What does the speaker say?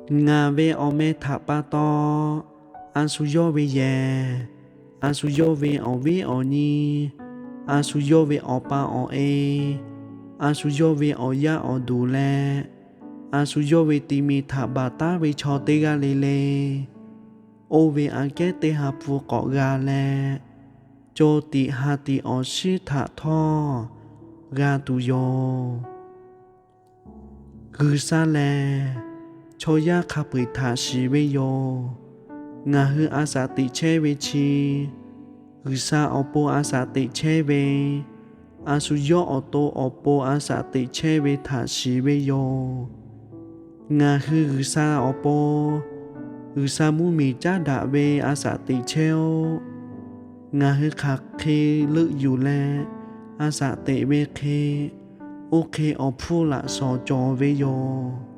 Ngaˬ ve awˬ meh htaꞈ pa taw, a shu yawˇ ve yehˬ, a shu yawˇ ve awˬ viˉ awˬ nyi, a shu yawˇ ve awˬ pa awˬ e, a shu yawˇ ve awˬ yaˇ awˬ duˬ leh, a shu yawˇ ve ti mi htaꞈ baˬ taˉ ve chaw teˇ g'aˇ le le, oˇ ve aꞈ kehˉ teˇ ha hpu k'awꞈ g'a leh, co tiꞈ ha tiꞈ awˬ shiˉ htaꞈ htawˇ g'a tuˬ yoˬ. G'uiˬsha lehˬ, chaw yaˇ hk'a peu-eˬ htaꞈ shiˍ ve yoˬ. Ngaˬ hui a shaꞈ teꞈ chehˇ ve chi, G'uiˬsha awˬ pon a shaꞈ teꞈ chehˇ ve, a shu yawˇ awˬ to awˬ pon a shaꞈ teꞈ chehˇ ve htaꞈ shiˍ ve yoˬ. Ngaˬ hui G'uiˬsha awˬ pon, G'uiˬsha mvuhˇmiˬ caˉ daꞈ ve a shaꞈ teꞈ chehˇ-oˆ. Ngaˬ hui hk'aˬ hk'e leuˆ yuˬ leh a shaꞈ teꞈ ve hk'e, oˇ hk'e awˬ hpfuhˇ laꞈ shawˍ cawˬ ve yoˬ.